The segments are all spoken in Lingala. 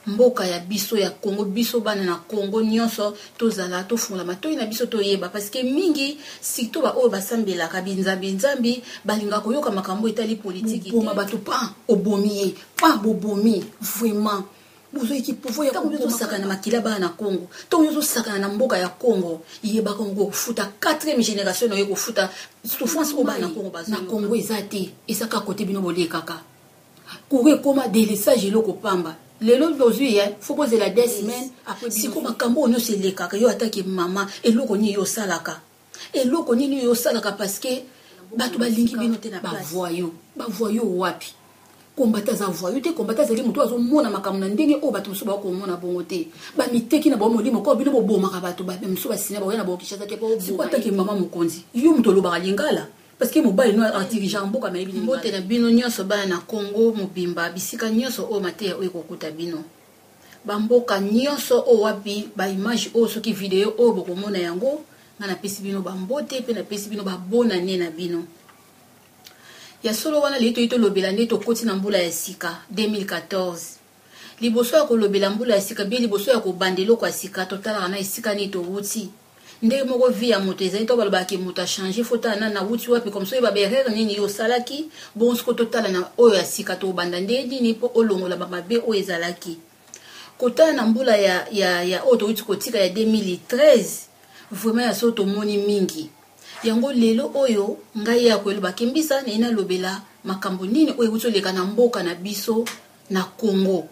Mboka ya biso ya Congo, biso bana na Congo nyonso tozala tofungola matoi na biso toyeba, parce que mingi surtout ba oyo basambelaka binzambi nzambi balingaka koyoka makambo etali politiki. Boma bato pa obomi ye pa bobomi vraiment bozoyiki pouvoir ya ntango ozosakana na makila bana na Congo, ntango ozosakana na mboka ya Congo, yebaka ngo kofuta 4e génération na yo kofuta souffrance oyo bana na Congo bazo na Congo eza te, eza kaka kote bino bolekaka courant ekoma délessage eloko pamba. Lelo bozwi ye fo bozela 2 semaines après. Siko makambo oyo nyonso elekaka, yo atake mama, eloko nini yo osalaka? Eloko nini yo osalaka? Parce que bato balingi bino te na bavoyou. Bavoyou wapi? Combattant aza voyou te. Combattant azali moto azomona makambo na ndenge oyo bato mosusu bakomona bongo te. Bamiteki na bango molimo ko bino bobomaka bato mosusu basina bakoya na bokishasa te. Siko atake mama mokonzi, yo moto olobaka lingala parce que mobali no adirigeant mboka nayebi. Mbote na bino nyonso bana na Congo mobimba, bisika nyonso oyo mateya oyo ekokuta bino, bamboka nyonso oyo wapi baimage oyo, soki video oyo bokomona yango, ngai napesi bino bambote mpe napesi bino babonane na bino ya solo. Wana leli toyi tolobela nde tokoti na mbula ya sika 2014. Liboso ya kolobela mbula ya sika bie, liboso ya kobanda eloko ya sika, totalaka na esika nini towuti. Ndenge moko vie ya moto ezali to balobaka moto achange, fo tala nani awuti wapi, comme soki baerreur nini yo osalaki. Bongo soki totala na oyo ya sika, tobanda nde nini mpo olongola bamabe oyo ezalaki. Kotala na mbula ya oyo towuti kotika ya 2013, vraiment ya so tomoni mingi yango. Lelo oyo ngai ya koyeloba kembisa naye nalobela makambo nini oyo ewuti oleka na mboka na biso na Congo,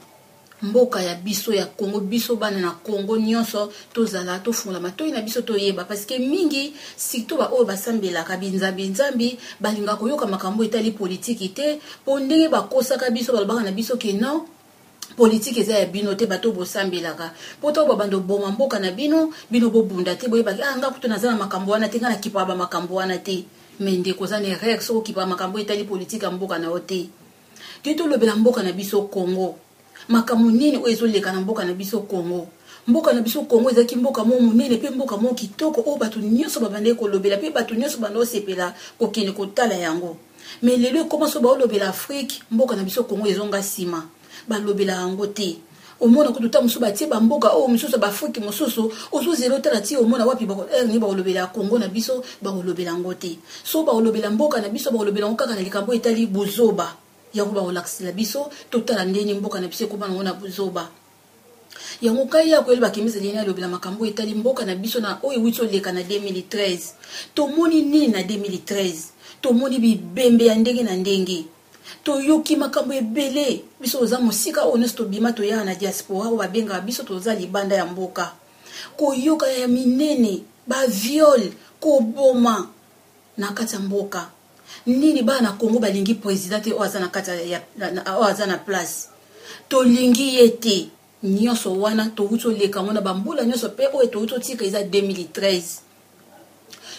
mboka ya biso ya Congo. Biso bana na Congo nyonso tozala tofungola matoi na biso toyeba, parce que mingi surtout baoyo basambelaka binzambi nzambi balingaka koyoka makambo etali politiki te, mpo ndenge bakosaka biso, balobaka na biso ke non, politike eza ya bino te, bato bosambelaka, mpo ntango babanda oboma mboka na bino, bino bobunda te. Boyebaki ah, nga kutu naza na makambo wana te, nga nakipaka bamakambo wana te. Mais ndeko, oza na erreur soki okipaka makambo etali politike ya mboka na yo te. Te, tolobela mboka na biso Congo, makambo nini oyo ezoleka na mboka na biso Congo. Mboka na biso Congo ezalaki mboka moko monene mpe mboka moko kitoko oyo bato nyonso babandaki kolobela mpe bato nyonso banda osepela kokende kotala yango. Mais lelo ekoma so baolobela Afrique, mboka na biso Congo ezonga nsima, balobela yango te. Omona kutu ta mosusu batie bamboka oyo mosusu, baAfrike mosusu, ozozela otala ti omona wapi nini bakolobela Congo na biso. Bakolobela yango te. So bakolobela mboka na biso, bakolobela yango kaka na likambo etali bozoba. Yango bakolakisela biso, totala ndeni mboka na biso ekoma nango na bozoba. Yango kai ya koyeba bakembisa lini alobela makambo etali mboka na biso na oyo ewuti oleka na 2013. Tomoni nini na 2013? Tomoni bibembe ya ndenge na ndenge, toyoki makambo ebele. Biso toza mosika, oyo nyonso tobima toyaka na diaspora oyo babengaka biso, toza libanda ya mboka, koyoka ya minene baviol, koboma na kati ya mboka. Nini bana na Congo balingi président te oyo aza na kati oyo aza na place, tolingi ye te. Nyonso wana towuti oleka yango na bambula nyonso mpe oyo towuti otika eza 2013.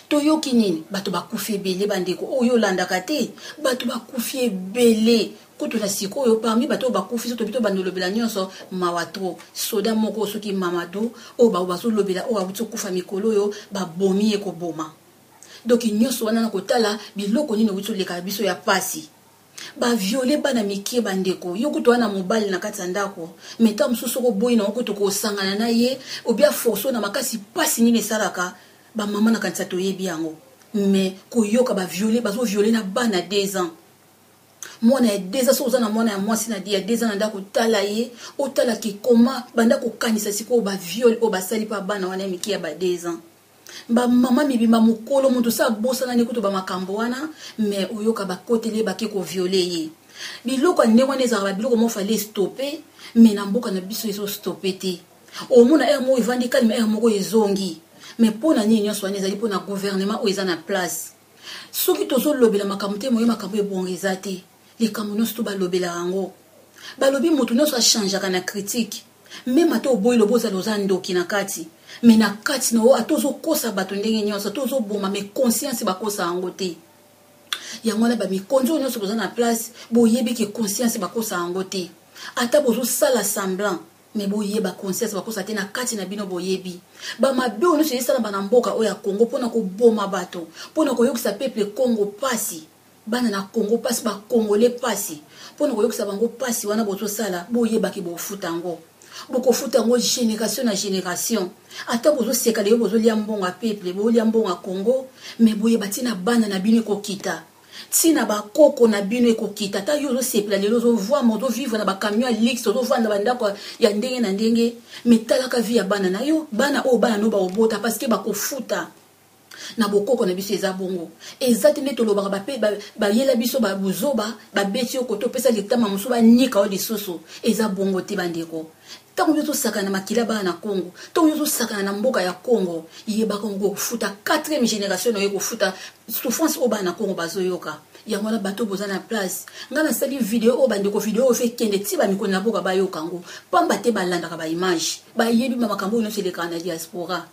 Toyoki nini? Bato bakufi ebele. Bandeko oyo olandaka te, bato bakufi ebele kutu na sikoyo. Parmi bato oyo bakufi, so tobi tobanda olobela nyonso, mawa trop. Soda moko, soki Mamadou, oyo bazolobela, oyo awuti okufa mikolo oyo, babomi ye koboma. Donc nyonso wana na kotala biloko nini owuti oleka biso ya pasi, baviole bana mike. Bandeko, yo kutu wana mobali na kati ya ndako, mais ntango mosusu soki oboyi nango kutu kosangana na ye, obi aforce na makasi, mpasi nini esalaka bamama na kanisa toyebi yango. Mais koyoka baviole, bazoviole na bana 2 ans, mwana ya 2 ans. Soki oza na mwana ya mwasi na ya 2 ans na ndako, otala ye, otalaki koma banda kokanisa sikoyo baviole oyo basali mpa bana wana ya mike ya ba 2 ans. Bamama mibimba, mokolo moto so abosanani kutu bamakambo wana, mais oyoka bakoteli ye, bake koviole ye. Biloko ya ndenge wana ezalaka babiloko moko fallait stopper, mais na mboka na biso ezostopper te. Omona heure moko evandi calme, heure moko ezongi. Mais mpo na nini nyonso wana ezali? Mpo na gouvernement oyo eza na place. Soki tozolobela makambo te, moye makambo ebonga eza te. Likambo nyonso to balobela yango, balobi moto nyonso achangeaka na critique. Même ata oboyi lobo, ozala oza ndoki na kati, mais na kati na yo, ata ozokosa bato ndenge nyonso, ata ozoboma, mais conscience bakosa yango te. Yango wana bamikonzi oyo nyonso boza na place, boyebi ke conscience bakosa yango te. Ata bozosala semblant, mais boyeba conscience bakosa te. Na kati na bino boyebi bamabe oyo nyonso esalama na mboka oyo ya Congo mpona koboma bato, mpona koyokisa peuple Congo pasi, bana na Congo mpasi, bacongolais mpasi, mpona koyokisa bango mpasi wana bozosala, boyebaki bofuta yango. Bokofuta yango génération na génération. Ata bozoseka lelo, bozolia mbongo ya peuple, bozolia mbongo ya Congo, mais boyeba, ntina bana na bino ekokita, ntina bakoko na bino ekokita. Ata yo ozosepela lelo, ozovwama, ozovivre na bacamion ya luxe, ozovanda bandako ya ndenge na ndenge, mais talaka vie ya bana na yo, bana oyo bana no baobota, parce que bakofuta. Na bokoko na biso eza bongo, eza te nde tolobaka bayela biso buzoba, babeti yo kote, opesa litama mosusu, banika yo lisusu. Eza bongo te, bandeko. Ntango yo ozosakana na makila bana na Kongo, ntango yo ozosakana na mboka ya Kongo, yebaka ngo kofuta 4e génération na yo kofuta souffrance oyo bana na Kongo bazoyoka. Yango wana, bato boza na place, ngai nasali video oyo, bandeko, video oyo fe kende ti bamikolo na boka bayoka yango, pamba te balandaka baimage, bayebi bamakambo oyo nyonso elekaka na diaspora.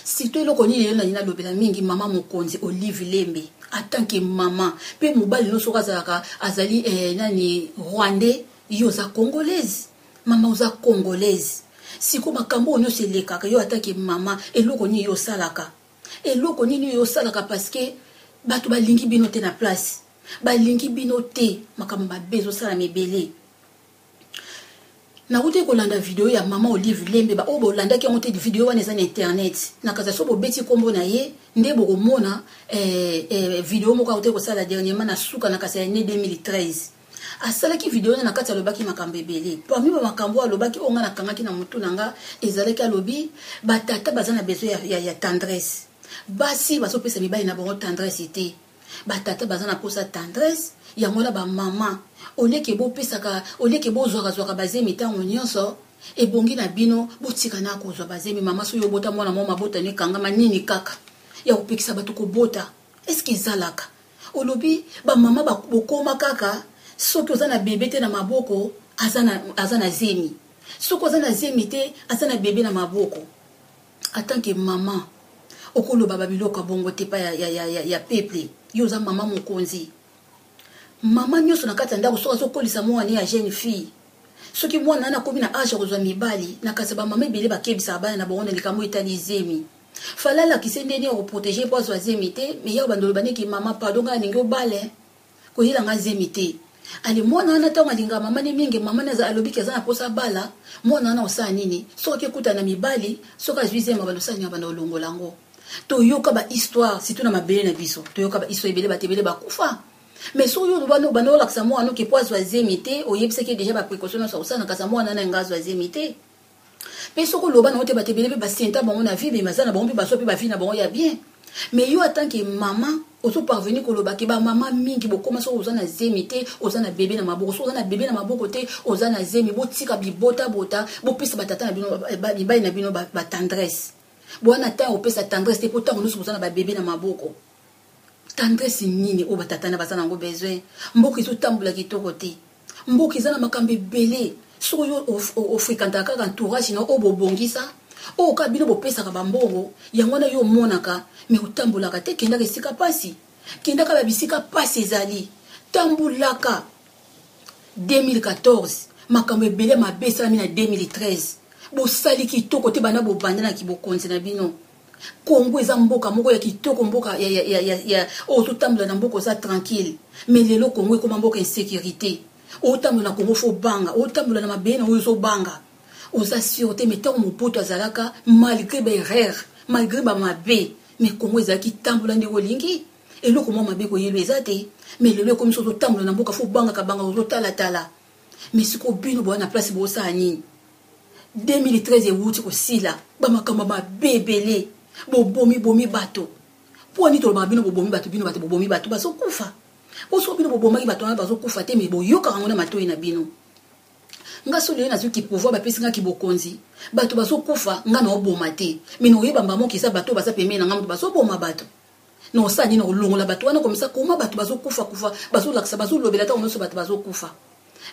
Surtout eloko nini lelo nalingi nalobela mingi? Mama mokonzi Olive Lembe, atanke mama mpe mobali no, soki azalaka azali nani, rwandais, yo oza congolaise, mama, oza congolaise. Siko makambo oyo nyonso elekaka, yo atake mama, eloko nini yo osalaka? Eloko nini yo osalaka? Parce que bato balingi bino te na place, balingi bino te. Makambo mabe ezosalama ebele. Nakuti kolanda video ya mama Olive Lembe. Baoyo bolandaki yango te, video wana eza na internet na kasa. So bobeti nkombo na ye nde bokomona video moko akuti kosala dernièrement na suka na kasa ya ne 2013. Asalaki video wana, na kati alobaki makambo ebele. Parmi bamakambo oyo alobaki, oyo nga nakangaki na motu na nga, ezalaki alobi batata baza na besoin ya tendresse, basi bazopesa mibali na bango tendresse te. Batata baza na mposa tendresse. Yango wana, bamama, oleke bopesaka, oleke bozwakazwaka bazemi ntango nyonso, ebongi na bino botika na kozwa bazemi. Mama, soki obota mwana mwa, mabota no ekangama nini kaka ya kopekisa bato kobota? Eske ezalaka? Olobi bamama bokoma kaka soki oza na bebe te na maboko, aza na zemi, soki oza na zemi te, aza na bebe na maboko. En tant que mama, okoloba babiloko ya bongo te pa ya peuple. Yo oza mama mokonzi. Mama nyonso na kati ya ndako, soki azokolisa mwana ya jeune fille, soki mwana wana akomi na age ya kozwa mibali, na kasi bamama ebele bakebisaka bana na bango na likambo etali zemi. Fala alakise ndeni ya koprotéger mpo azwa zemi te. Mais ya bandolo bandeki, mama, pardon, ngai alingi obale, koyelanga zemi te. Ale, mwana wana, ntango alingaka mama ne mingi, mama ne alobiki aza na mposa bala mwana wana, osala nini soki akekutana na mibali? Soki azwi zemi, banda osala nini? Banda olongola yango. Toyoka bahistoire, surtout na mabele na biso, toyoka bahistoire ebele, bato ebele bakufa. Mais soki oyo banda olakisa mwana oke po azwa zemi te, oyebisaki déjà baprécaution nyonso akosala na kasi mwana wana yanga azwa zemi te. Mpe soki oloba nango te, bato ebele mpe basenta bango na vie, baza na bango mpe bazwa mpe bavie na bango ya bien. Mais yo, en tant que mama, ozoparvenir koloba ke bamama mingi bokóma soki oza na zemi te, oza na bebe na maboko, soki oza na bebe na maboko te, oza na zemi. Botika bibotabota, bopesa batata na bino, mibali na bino batendresse. Bwana ntango opesa tendresse te, mpo ntango nyonso boza na babebe na maboko. Tendresse nini oyo batata na baza nango besoin? Mboka ezotambola kitoko te, mboka eza na makambo ebele. Soki oyo ofréquentaka kaka entourage na oyo bobongisa, oyo kaka bino bopesaka bambongo, yango wana yo omonaka, mais otambolaka te. Kendaka esika pasi, kendaka babisika pasi ezali, tambulaka. 2014, makambo ebele mabe esalami na 2013. Bosali kitoko te. Banda bobandanaki bokonzi na bino, Kongo eza mboka moko ya kitoko, mboka ya oyo totambola na mboka oza tranquille. Mais lelo Kongo ekoma mboka insécurité. Otambola na Kongo, faut banga. Otambola na mabele na oyo, ozobanga, oza sûr te. Mais ntango Mobutu azalaka, malgré baerreur, malgré bamabe, mais Kongo ezalaki tambola ndenge olingi, eloko mwa mabe koyelo eza te. Mais lelo ekomi so ozotambola na mboka, faut bangaka banga, ozotalatala. Mais sikoyo bino boya na place, bosala nini? 2013 ewuti kosila, bamakambo mabe ebele, bobomi bomi bato. Mpo nini tolobaka bino bobomi bato? Bino bato bobomi bato, bazokufa. Boso bino bobomaki bato wana, bazokufa te, mais boyokaka yango na matoi na bino. Nga so lelo nazwiki pouvoir, bapesi ngaki bokonzi, bato bazokufa, nga na oboma te. Mais na oyeba moko eza bato baza pembeni na nga, moto bazoboma bato, na osala nini? Kolongola bato wana komisa koma bato bazokufa kufa, bazolakisa, bazolobela ntango nyonso bato bazokufa.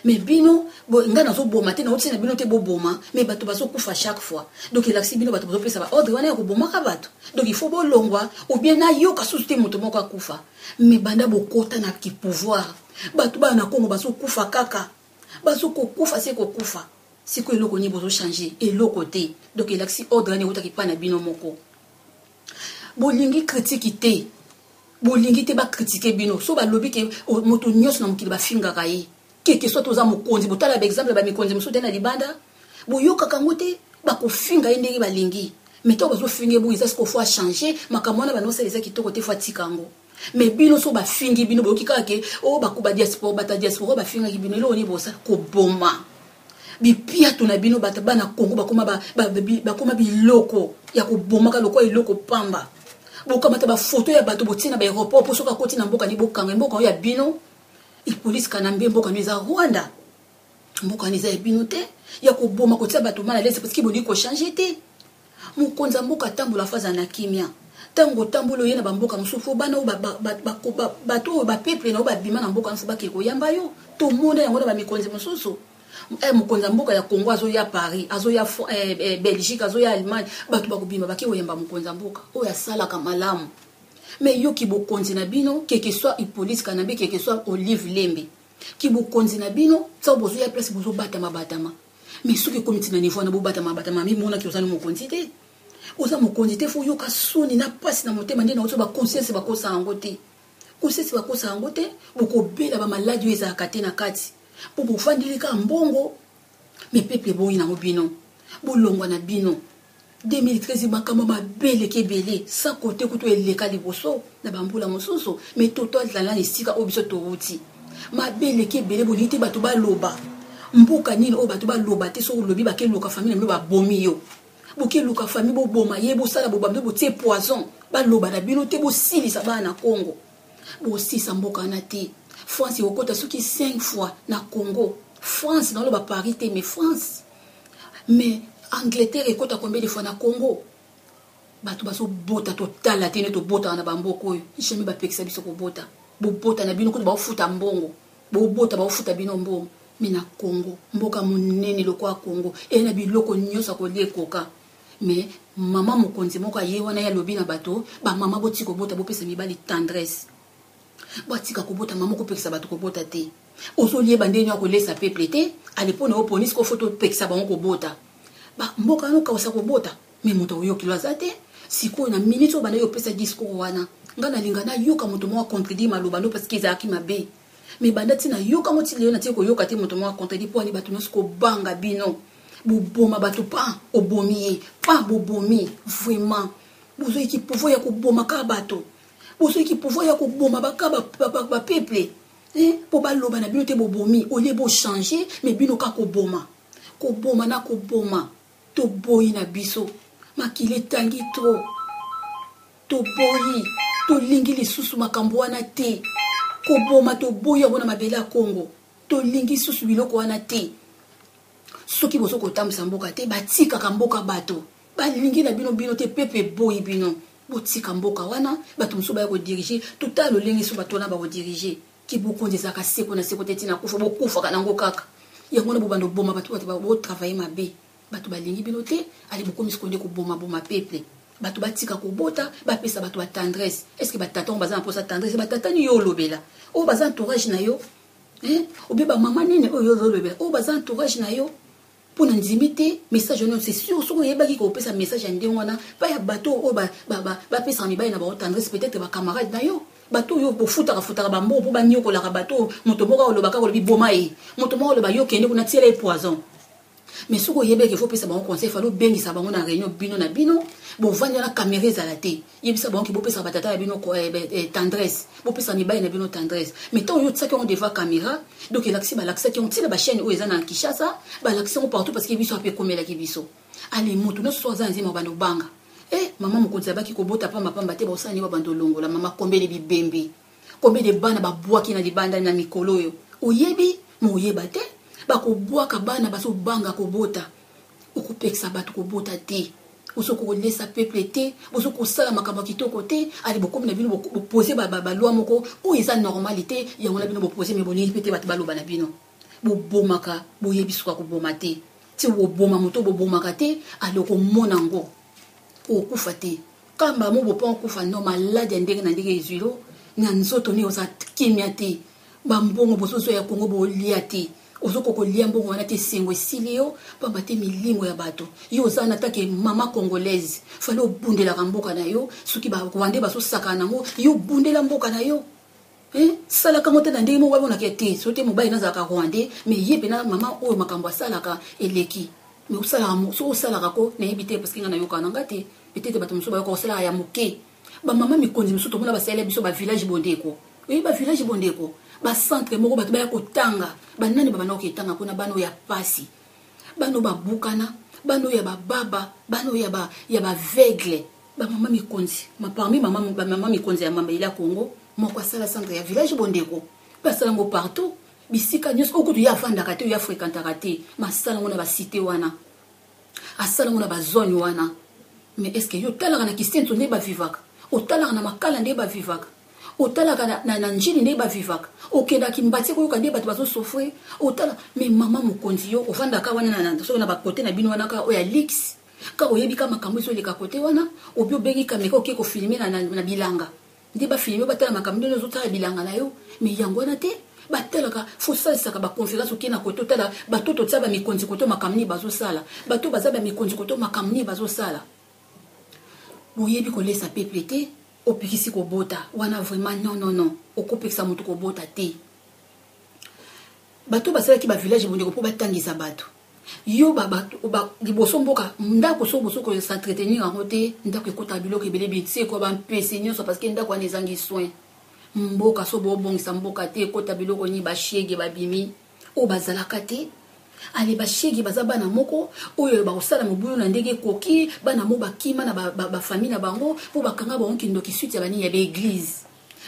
Mais bino, ngai nazoboma te, naotia na bino te boboma, mais bato bazokufa chaque fois. Donc elakisi bino bato bazopesa baordre wana ya kobomaka bato. Donc il faut bolongwa ou bien nayoka susu te moto moko akufa. Mais banda bokota na kipouvoir, bato bana na Kongo bazokufa kaka, bazokokufa se kokufa. Sikoyo eloko nini bozochange? Eloko te. Donc elakisi ordre wana eutaki mpa na bino moko. Bolingi critique te, bolingi te bacritiquer bino. So balobi ke moto nyonso na mokili bafingaka ye, keke soit oza mokonzi. Botala baexemple ya bamikonzi mosusu te na libanda. Boyokaka yango te, bakofinga ye ndenge balingi. Mais ntango bazofinga ye bongo, eza sikoyo faut achanger makambo wana banda osala, eza kitoko te, faut atika yango. Mais bino so bafingi bino, boyoki kaka ke o oh, bako badiaspora, bato ya diaspora bafingaki bino, eloko nini bosala? Koboma bipiato na bino. Bato bana Kongo bakoma, ba, ba, ba, bakoma biloko ya kobomaka lokola eloko pamba. Bokamata bafoto ya bato, botie na baéroport, mpo soki akoti na mboka ni bokanga mboka oyo ya bino. Hippolyte Kanambe, mboka no eza Rwanda, mboka wana eza ya bino te, ya koboma, kotia bato mal à l'aise, parce que bolingi kochanger te. Mokonzi ya mboka atambola, faut azala na kimia. Ntango otambola, oye na bamboka mosusu, faut bana oyo, bato oyo, bapeuple na oyo babima na mboka mosusu, bakee koyamba yo. Tomona yango na bamikonzi mosusu. Mokonzi ya mboka ya Congo azoya Paris, azoya Belgique, azoya Allemagne, bato bakobima, bake koyamba mokonzi ya mboka oyo asalaka malamu. Mais yoki bokonzi na bino, keke soit Hippolyte Kanambe, keke soit Olive Lembe, ki bokonzi na bino, ntango bozoya place, bozobatama batama. Mais soki ekomi ntina niveau wana, bobatama batama, mimonaki oza no mokonzi te, oza mokonzi te. Faut oyoka soni na mpasi na motema nde nauti. Baconscience bakosa yango te, conscience bakosa yango te. Bokobela bamaladi oyo ezalaka te na kati, mpo bofandeli kaka mbongo. Mais peuple eboyi nango bino, bolongwa na bino. 2013, makambo mabe eleki ebele, sa kote kutu eleka liboso na bambula mosusu. Mais totozala na esika oyo biso towuti, mabe eleki ebele. Bolingi te bato baloba. Mboka nini oyo bato baloba te? Soki olobi, bakeluka famille na bino, babomi yo. Bokeluka famille, boboma ye, bosala bobambe, botie poison, baloba na bino te. Bosilisa bana na Congo, bosilisa mboka wana te. France ekokota soki 5 fois na Congo. France, naoloba Paris te, mais France. Mais Angleterre ekota combien de fois na Congo? Bato bazobota, totala te nde tobotaka na bamboka oyo. Jamais bapekisa biso kobota. Bobota na bino kutu, baofuta mbongo, bobota, baofuta bino mbongo. Mais na Congo, mboka monene lokola Congo, eye na biloko nyonso ya kolia ekoka, mais mama mokonzi moko aye wana, ye alobi na bato: bamama botika kobota, bopesa mibali tendresse, batika kobota. Mama, kopekisa bato kobota te. Ozolieba ndenge ya kolesa peuple te. Ale mpo na yo poni sikoyo, faut topekisa bango kobota. Mboka wana okawusa kobota, mais moto akoyokilo aza te. Sikoyo na minute oyo banda yo opesa discours wana, ngai nalinga nayoka moto moko acontredire maloba no, parce que ezalaki mabe. Mais banda ntina yoka ngo ti lelo, natie koyoka te moto moko acontredire. Mpo ani bato nyonso kobanga bino, boboma bato pa obomi ye pa bobomi. Vraiment, bozoyiki pouvoir ya koboma kaka bato, bozoyiki pouvoir ya koboma baka bapeuple mpo baloba na bino te. Bobomi olie, bochanger, mais bino kaka koboma, koboma na koboma. Toboyi na biso, makili etangi trop. Toboyi, tolingi lisusu makambo wana te. Koboma, toboyi yango na mabele ya Kongo. Tolingi lisusu biloko wana te. Soki bozo kotambwisa mboka te, batikaka mboka. Bato balingi na bino bino te, pepe eboyi bino. Botika mboka wana, bato mosusu baya kodiriger. Totala lolenge so bato wana bakodiriger. Kibokonzi ezalaka seko na seko te, ntina kufa, bokufaka nango kaka. Yango wana bobanda oboma bato, bato botravailler mabe, bato balingi bino te. Ale, bokomi sikoyo nde kobomaboma peuple. Bato batika kobota, bapesa bato batendresse. Est ce que batata oyo baza na mposa tendresse? Batata nini yo olobela oyo baza entourage na yo? Obe bamama nini oyo ozolobela oyo baza entourage na yo? Mpo na ndimi te message wana. C'est sûr, soki oyebaki kopesa message ya ndenge wana pa ya bato oyo bapesaka mibali na bango tendresse, peut-être bacamarade na yo, bato oyo bofutaka futaka bambongo mpo banyokolaka bato. Moto moko alobaka, kolobi boma ye, moto moko aloba yo kende kuna, tiela ye poison. Mais soki oyebeki faut opesa bango conseil, fallait obengisa bango na réunion, bino na bino bovandi wana, caméra ezala te, yebisa bango ke bopesaka batata ya bino tendresse, bopesaka mibali na bino tendresse. Mais ntango yo otiaki yango devant caméra, donc elakisi, balakisaki yango ntina bachaîne oyo eza na Kinshasa, balakisi yango partout, parce que biso ape ekomelaki biso. Ale, moto nyonso so aza na nzema, banda obanga mama mokonzi abaki kobota pambapamba te. Baosala nini? Babanda olongola mama. Combien de bibembe, combien de bana babwaki na libanda na mikolo oyo? Oyebi ma oyeba te, bakobwaka bana, bazobanga kobota. Okopekisa bato kobota te, ozoki kolesa peuple te, bozoki kosala makambo ya kitoko te. Ale, bokomi na bino bopose baloi moko oyo eza normal te. Yango na bino bopose, mais bolingi mpe te bato baloba na bino. Bobomaka, boyebi suka koboma te. Ti boboma moto, bobomaka te. Ale, okomona yango, okufa te kamba mo bopa okufa no maladi ya ndenge na ndenge ezwilo na nzoto. Nini, oza kimia te. Bambongo bozozwa ya Kongo, bolia te. Ozokoka kolia mbongo wana te, esengo esili yo, pamba te milimo ya bato. Yo oza na take mama congolaise, fallait obundelaka mboka na yo. Soki barwandais bazosakana nango, yo obundela mboka na yo. Salaka ngo te na ndenge moko bamonaka te. So te mobali nazalaka rwandais, mais ye mpena mama oyo makambo asalaka eleki. Mais osalaka, soki osalaka ko, nayebi te, parce que ngai nayokaka na nga te. Peut-être bato mosusu bayoka osalaka ya moke. Bamama mikonzi mosusu tomona basalela biso bavillage Bondeko. Oyebi bavillage Bondeko, bacentre moko bato baya kotanga. Banani babanda koketanga kuna? Bana oyo ya pasi, bana oyo babukana, bana oyo ya bababa, bana oyo ya baaveugle. Bamama mikonzi, parmi bamama mikonzi ya mabele ya Congo, moko asala centre ya village Bondeko, mpe asala yango partout, bisika nyonso oyo kutu ye avandaka te, oyo afréquentaka te. Masala yango na bacité wana, asala yango na bazone wana. Mais est ce que yo otalaka na Kisenso nde bavivaka? Otalaka na Makala nde bavivaka? Otalaka na Njili nde bavivaka? Okendaki Mbati koyoka nde bato bazosouffrir? Otala. Mais mama mokonzi, yo ovandaka wana, soki na bakote na bino wana kaka oyo ya luxe, kaka oyebi ka makambo ezoleka kote wana. Obi obengi caméra, oke kofilmer na bilanga nde bafilmer, batala makambo ndenge ozotala bilanga na yo. Mais yango wana te batalaka. Faut salisaka baconférence, oke na kote, otala bato totia bamikonzi kote, makambo nini bazosala, bato baza bamikonzi kote, makambo nini bazosala. Boyebi kolesa peuple te. Opekisi kobota wana, vraiment non, non, non. Okopekisa moto kobota te. Bato basalaki bavillage Bondeko mpo batangisa bato. Yo liboso mboka, ndako so boso kos'entretenir yango te, ndako ekotaka biloko ebele, biteko, bampese nyonso, parce que ndako wana ezangi soin. Mboka so bobongisa mboka te, ekota biloko nini? Bashege babimi oyo bazalaka te. Ale, bashege baza bana moko oyo bakosala mobulu na ndenge ekoki. Bana mo bakima na bafamille na bango mpo bakanga bango kindoki, suite ya banini, ya baéglise.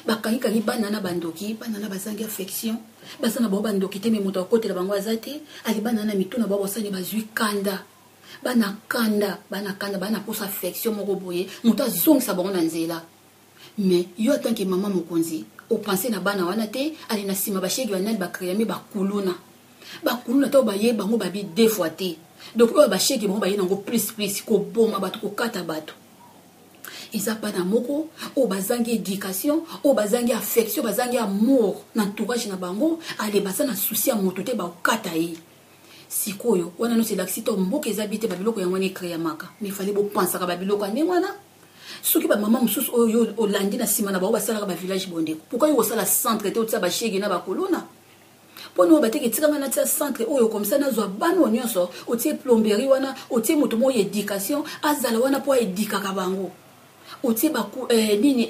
Bakangikangi bana na bandoki, bana na bazangi affection, baza na bango bandoki te, mais moto akotela bango aza te. Ali, bana na mitu na bango basani, bazwi kanda, bana kanda, bana kanda, bana posa affection moko boye, moto azongisa bango na nzela. Mais yo, atanke mama mokonzi, opense na bana wana te. Ali, na nsima bashege banani bacréami bakuluna. Bakuluna ntango baye, bango babi deux fois te. Donc oyo bashege bango baye nango plus plus, koboma bato, kokata bato. Eza bana moko oyo bazangi éducation, oyo bazangi affection, bazangi amour na entourage na bango. Ale, baza na souci ya moto te, bakokata ye. Sikoyo wana nyonso elakisi to mboka eza bi te. Babiloko yango wana ecréamaka, mais fallait bopansaka babiloko ya ndenge wana. Soki bamama mosusu oyo olandi na nsima na bango basalaka bavillage Bondeko, pourquoi yo kosala centre te, otia bashege na bakolona? Mpona oyo bateke, etikanga natia centre oyo komisa, nazwa bana oyo nyonso. Otie plomberie wana, otie moto moko ya éducation azala wana mpo aéduquaka bango. Otie baku, nini,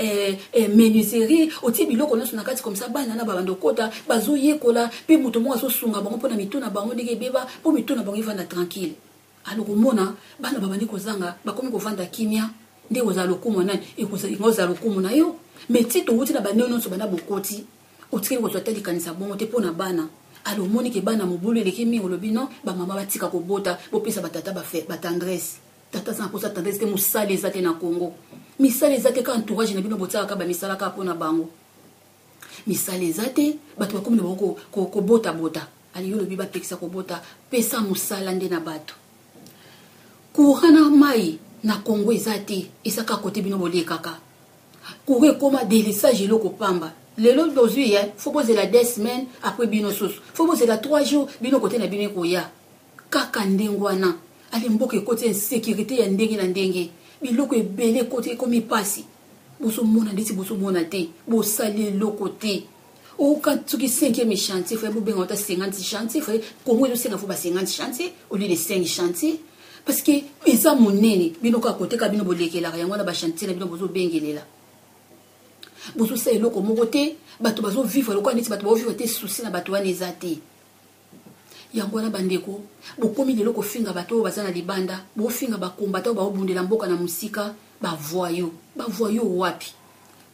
menuiserie, otie biloko nyonso na kati, komisa bana na babanda okota, bazoyekola, mpe moto moko azosunga bango mpona mitu na bango ndenge ebeba, mpo mitu na bango evanda tranquille. Alors komona bana babandi kozanga, bakomi kovanda kimia, nde kozala lokumu nani? Ekozala lokumu na yo. Mais ti towuti na bandenge nyonso, banda bokoti, otikali kozwa te likanisa bongo te mpo na bana. Alors omoni ke bana mobulu eleki mingi, olobi non, bamama batika kobota, bopesa batata batendresse. Tata aza na mposa tendresse te. Mosala eza te na Congo, misala eza te. Ka entourage na bino botiaka kaka bamisala kaka mpona bango. Misala eza te, bato bakomi na bango kobotabota. Ali, yo olobi bapekisa kobota, pesa mosala nde na bato. Courant na mai na Congo eza te, eza kaka kote bino bolekaka. Courant ekóma délestage, eloko pamba. Lelo bozwi ye, faut bozela 2 semaines après. Bino susu faut bozela 3 jours, bino kote na bino ekoya kaka ndenge wana. Ale, mboka ekoti insécurité ya ndenge na ndenge, biloko ebele ekoti, ekomi mpasi. Bozomona ndeti bozomona te, bosali eloko te. Oka soki cinquième chantier, faut bobenga ata 50 chantier. Faut Congo ezosenga, faut ba 50 chantier au lieu de 5 chantier, parce que eza monene. Bino kaka koteka, bino bolekelaka yango wana bachantier na bino bozobengelela, bozosala eloko moko te. Bato bazovivre lokola neti bato baovivre te. Souci na bato wana eza te. Yango wana, bandeko, bokomi lelo kofinga bato oyo baza na libanda, bofinga bakombata oyo baobundela mboka na mosika, bavoyou. Bavoyou wapi?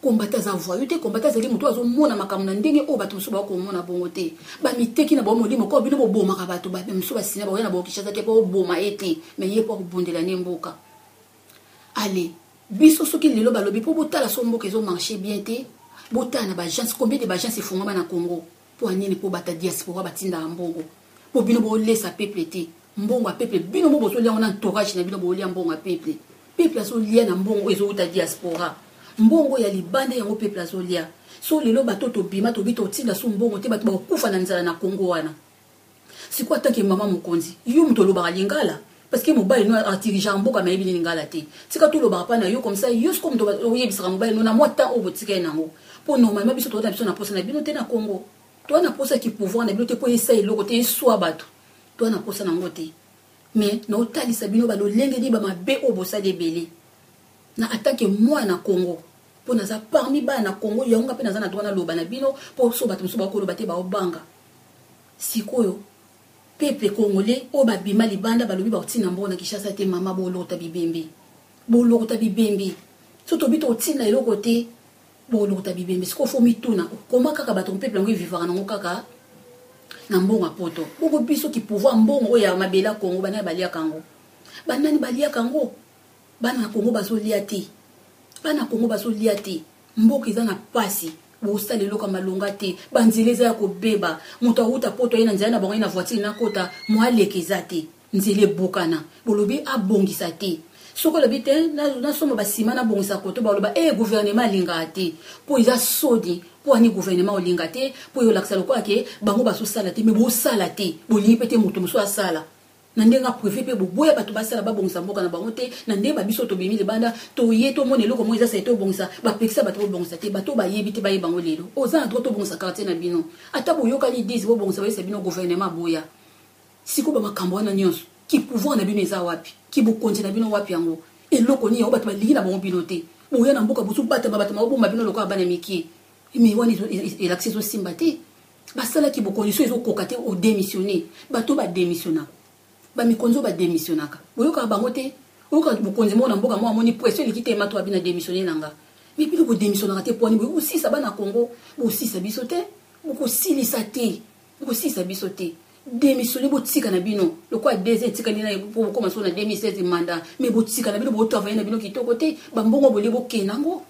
Kombata aza voyou te. Kombata azali moto azomona makambo na ndenge oyo bato mosusu bakomona bongo te. Bamiteki na bango molimo ko bino bobomaka bato mosusu, basina bakoya na baokishasa te mpo oboma ye te, mais ye mpo akobundela ne mboka. Ale, biso soki lelo balobi mpo botala so mboka ezomarche bien te, botala na baagence, combien de baagence efungwama na Congo? Mpo anini? Mpo bata diaspora batindaka mbongo mpo bino bolesa peuple te. Mbongo ya peuple, bino mo bozolia ngo na entourage na bino. Bolia mbongo ya peuple. Peuple azolia na mbongo oyo ezowuta diaspora, mbongo ya libanda, yango peuple azolia. So lelo bato tobima, tobi totinda so mbongo te, bato bakokufa na nzala na Kongo wana. Sikoyo, atanke mama mokonzi, yo moto olobaka lingala, parce que mobali no adirigeaka mboka, mayebi nini lingala te. Tika tolobaka mpa na yo comme ça. Yo sikoyo moto oyebisaka mobali no na mwa temps oyo botika ye nango, mpo normalement biso toza na biso na posa na bino te na Congo. Toza na posa ki pouvoir na bino te, mpo esa eloko te, eswa bato. Toza na posa nango te. Mais naotalisa bino balolenge nini bamabe oyo bosali ebele na atake mwana Congo, mpo naza parmi bana na Congo. Yango nga mpe naza na droit naloba na bino, mpo so bato mosusu bakoloba te, baobanga. Sikoyo peuple congolais oyo babima libanda, balobi bakotinda mbongo na Kinshasa te. Mama, bolokota bibembe, bolokota bibembe. So tobi tokotinda eloko te, bolokota bibembe. Sikoyo faut mituna koma kaka bato, peuple yango evivaka nango kaka na mbongo ya poto. Bongo biso ki pouvoir, mbongo oyo ya mabele ya Congo, banani baliaka yango? Banani baliaka yango? Bana na Congo bazolia te, bana Congo bazolia te. Mboka eza na pasi, bosala eloko ya malonga te. Banzela eza ya kobeba. Moto awuta poto, aye na nzela na bango, ye na voiture, nakota mo aleka eza te, nzela ebukana. Bolobi abongisa te. Soki olobi te nasomba basima nabongisa koto, baloba e gouvernement alingaka te, mpo eza soni. Mpo ani gouvernement olinga te? Mpo eyolakisa lokola ke bango bazosala te. Me bosala te, bolingi mpe te moto mosusu asala na ndenge aprivé, mpe boboya bato basala, babongisa mboka na bango te. Na ndenge babiso tobimi libanda, toye tomona eloko moko eza sale, tobongisa, bapekisa bato bobongisa te. Bato bayebi te, bayeba yango lelo. Oza na droit tobongisa quartier na bino, ata boyokani 10 bobongisa, bayebisa bino gouvernement boya. Sikoyo bamakambo wana nyonso, ki pouvoir na bino eza wapi? Ki bokonzi na bino wapi? Yango eloko nini yango bato balingi na bango bino te? Boya na mboka, bozobatama, bato bakobomba bino lokola bana mike. Me wana elakisi ezosimba te. Basalaki bokonzi so ezokoka te, odémissionne. Bato badémissionnaka, bamikonzi oyo badémissionnaka, boyokaka bango te. Oyoka bokonzi moko na mboka moko amoni pression eleki te, mato abi na démissionne na nga. Me bino bodémissionnaka te. Pwani boye bosisa bana Congo, bosisa biso te, bokosilisa te, bokosilisa biso te. Démissionne, botika na bino lokola 2 etikali na po bokoma so na 2016 mandat. Me botika na bino, botravaille na bino kitoko te. Bambongo bolie, bokende yango,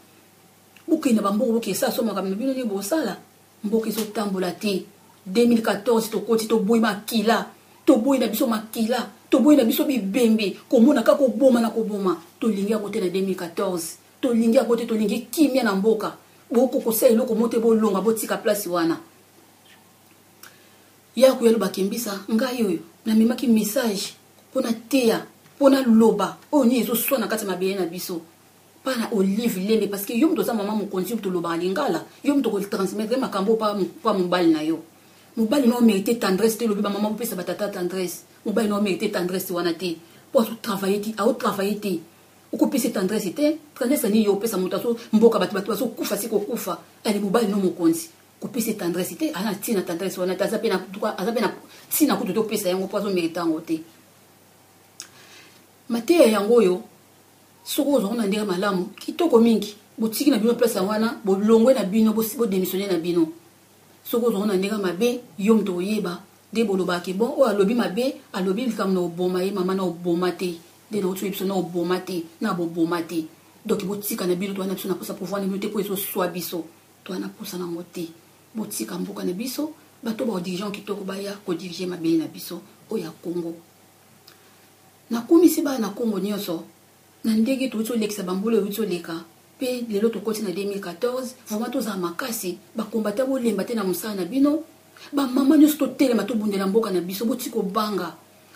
bokende bambongo, bokesala so makambo na bino nini bosala. Mboka ezotambola te. 2014 tokoti, toboyi makila, toboyi na biso makila, toboyi na biso bibembe, komona kaka koboma na koboma. Tolingi yango te na 2014, tolingi yango te. Tolingi kimia na mboka. Bokokosala eloko mo te, bolonga, botika place wana. Ya koya bakembisa ngai oyo namemaki message mpona teya, mpona loba oyo nini ezoswa na kati ya mabele na biso. Mpa na Olive Lembe, parce que yo moto oza mama mokonzi, yo moto olobaka lingala, yo moto okotransmettre makambo mpa mobali na yo. Mobali na omérite tendresse te. Olobi bamama bopesa batata tendresse. Mobali na omérite tendresse wana te, mpo azotravaille te, aotravaille te. Okopesa tendresse te. Tendresse nini yo opesa moto azo mboka, bato bazokufa si kokufa? Ale, mobali no mokonzi, kopesa tendresse te. Aza na ntina tendresse wana te, aza mpe na ntina kutu topesa yango, mpo azomérite yango te. Mateya yango oyo, soki ozwango na ndenge malamu, kitoko mingi. Botiki na bino place yango wana, bolongwe na bino, bodémissionne na bino. Soki ozwango na ndenge mabe, yo moto oyeba nde bolobaka bon, oyo alobi mabe, alobi likambo na oboma ye. Mama, na oboma te nde nauti oyebi biso na oboma te, na boboma te. Donc botika na bino. Towana biso na posa pouvoir na bino te, mpo ezoswa biso. Towana posa nango te. Botika mboka na biso, bato baodirigeant kitoko baya kodirige mabele na biso oyo ya Congo. Nakumisi bana na Congo nyonso na ndenge touti olekisa bambula euti oleka, mpe lelo tokoti na 2014. Vraiment tozala makasi, bakombata, bolemba te na mosala na bino. Bamama nyonso, totelema, tobundela mboka na biso. Boti kobanga.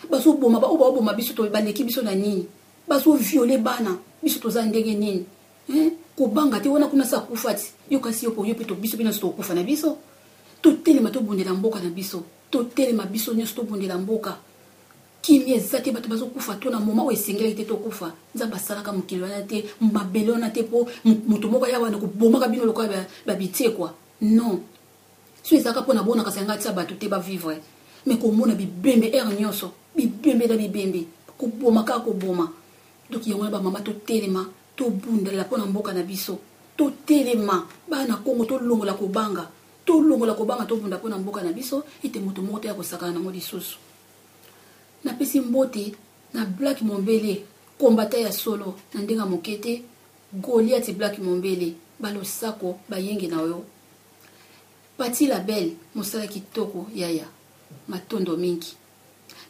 Bazoboma, oyo baoboma biso baleki biso na nini? Bazoviole bana biso, toza ndenge nini? Kobanga te. Wana kuna sa kufa ti yo, kasi yo yo mpe biso mpe nyonso tokokufa na biso. Totelema, tobundela mboka na biso. Totelema biso nyonso, tobundela mboka. Kimia eza te, bato bazokufa to na moma oyo esengelaki te tokufa. Nzambe asalaka mokili wana te, mabele wana te, mpo moto moko aya wana kobomaka bino lokola babitiekwa. Non, so ezalaka mpona bona, kasi yanga atia bato te bavivre. Me komona bibembe heure nyonso, bibembe na bibembe, koboma kaka koboma. Donc yango wana, bamama, totelema, tobundela mpona mboka na biso. Totelema, bana Kongo, tolongola kobanga, tolongola kobanga, tobunda mpona mboka na biso, ete moto moko te ya kosakana nango lisusu. Napesi mbote na Black Mombele, kombata ya solo na ndenge ya moke te. Goliath Black Mombele, balosako bayenge na yo. Pati Label, mosala kitoko yaya, matondo mingi.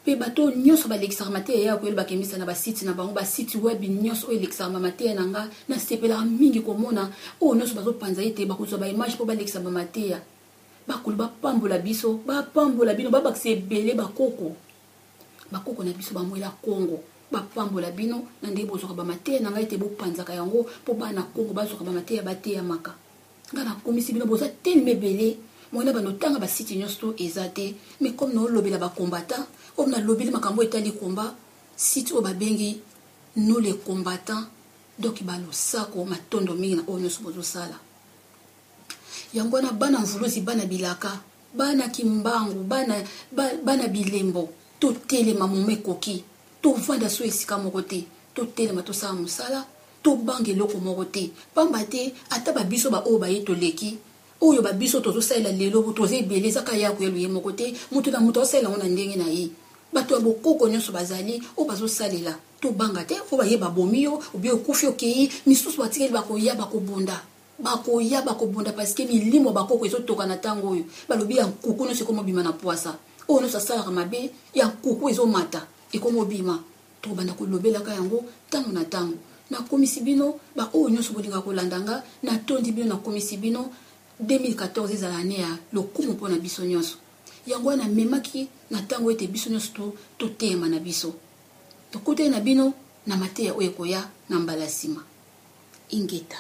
Mpe bato nyonso balekisaka mateya ya koyela, bakembisa na basite na bango, basite web nyonso oyo elekisaka bamateya na nga, nasepelaka mingi komona oyo nyonso bazopanza, ete bakozwa baimage mpo balekisa bamateya. Bakolo bapambola biso, bapambola bino, babakisa ebele. Bakoko, bakoko na biso bamwela Kongo bapambola bino na ndenge bozwaka bamateya na ngai, ete bopanzaka yango mpo bana Kongo bazwaka bamateya, bateyamaka. Ngai nakomisi bino, boza telema ebele. Moyena bando otanga basite nyonso to eza te, mais comme naolobela bacombattant, oyo nalobeli makambo etali komba. Site oyo babengi Nous les combattants, donc ba losako matondo mingi na oyo nyonso bozosala. Yango wana bana Mvuluzi, bana bilaka, bana Kimbangu, bana, bana bilembo, totelema moma ekoki. Tovanda so esika moko te, totelema tosala mosala, tobanga eloko moko te. Pamba te ata ba biso ba oyo baye toleki, oyo ba biso tozosalela lelo, toza ebele, eza kaka ya koyelu ye moko te, moto na moto azosalela yango na ndenge na ye. Bato ya bokoko nyonso bazali oyo bazosalela, tobanga te, oyo baye babomi yo, obi okufi okei, misusu batikeli bakoya bakobunda. Bakoya bakobunda parce que milimo ya bakoko ezotoka na ntango oyo. Balobi ya nkuku nyonso ekomobima na pwasa. Oyo nyonso asalaka mabe, ya nkuku ezomata, ekomobima. Tokobanda kolobelaka yango ntango na ntango. Nakomisi bino, ba oyo nyonso bolingaka kolanda nga, natondi bino, nakomisi bino 2014 ezala année ya lokumu mpo na biso nyonso. Yango wana namemaki na ntango ete biso nyonso toteyama na biso. Tokutani na bino na mateya oyo ekoya na mbala nsima. Ingeta.